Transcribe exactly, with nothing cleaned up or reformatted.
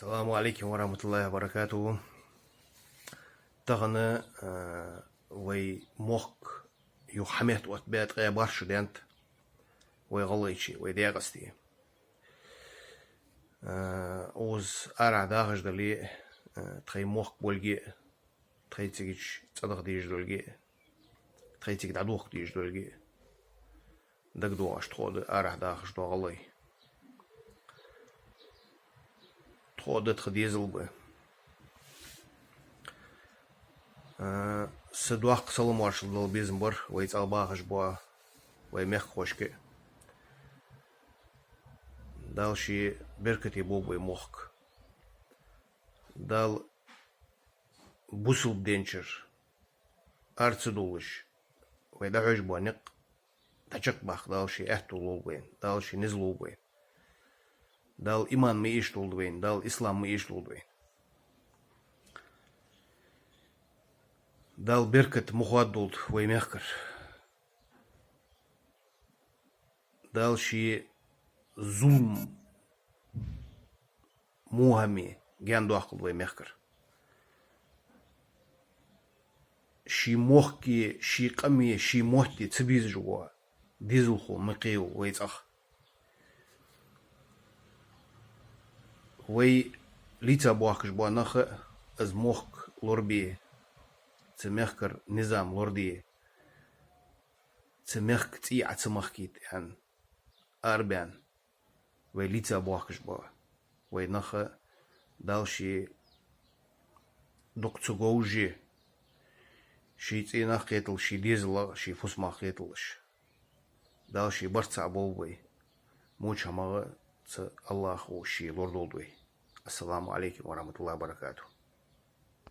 السلام عليكم ورحمة الله وبركاته. Тахан, а, вай мохк юха хьаметтаоттабаь ткъаь барх шу даьннад вай гӀалгӀайче, вай Даькъасте. А, укхаза арахьа дахаш дале, а, тхоай мохк болга, тхоай цига цӀадахьа дезаш долга, тхоай цига дӀадохка дезаш долга дагадоагӀаш тхо а да, арахьа дахаш дола гӀалгӀай. Тхо а да, тха дезал а ба. А, са доккха салам-моаршал дала безам бар вай цӀагӀа бахаш бола вай мехкахошка. Дала ший беркате болба вай мохк. Дала бусалба динчура ара ца довлаш, вай дӀахьош бола никъ дӀачакхбаккха Дала ший аьттув лулба вайна, Дала ший низ лулба вайна. Дала иман ма эшадолда вайна, Дала ислам ма эшадолда вайна. Дала беркат ма хоададолда вай мехкара. Дала ший зулам во хӀама гаьна доаккхалда вай мехкара. Ший мохке, ший къаме, ший мотте ца безаш вола дезалхо ма кхеволва вай цӀагӀа. Вай лаьца боахкаш бола нах а, из мохк лорабе, цу мехкара низам лораде, цу мехка цӀий Ӏо ца махкийта аьнна, арабаьнна, вай лаьца боахкаш бола вай нах а Дала ший дукха ца говже, ший цӀенах кхеталаш, ший дезалах, ший фусамах кхеталаш. Дала ший барт цхьа болба вай. Моча хӀамах а цу АллахӀа ший лорадолда вай. السلام عليكم ورحمة الله وبركاته.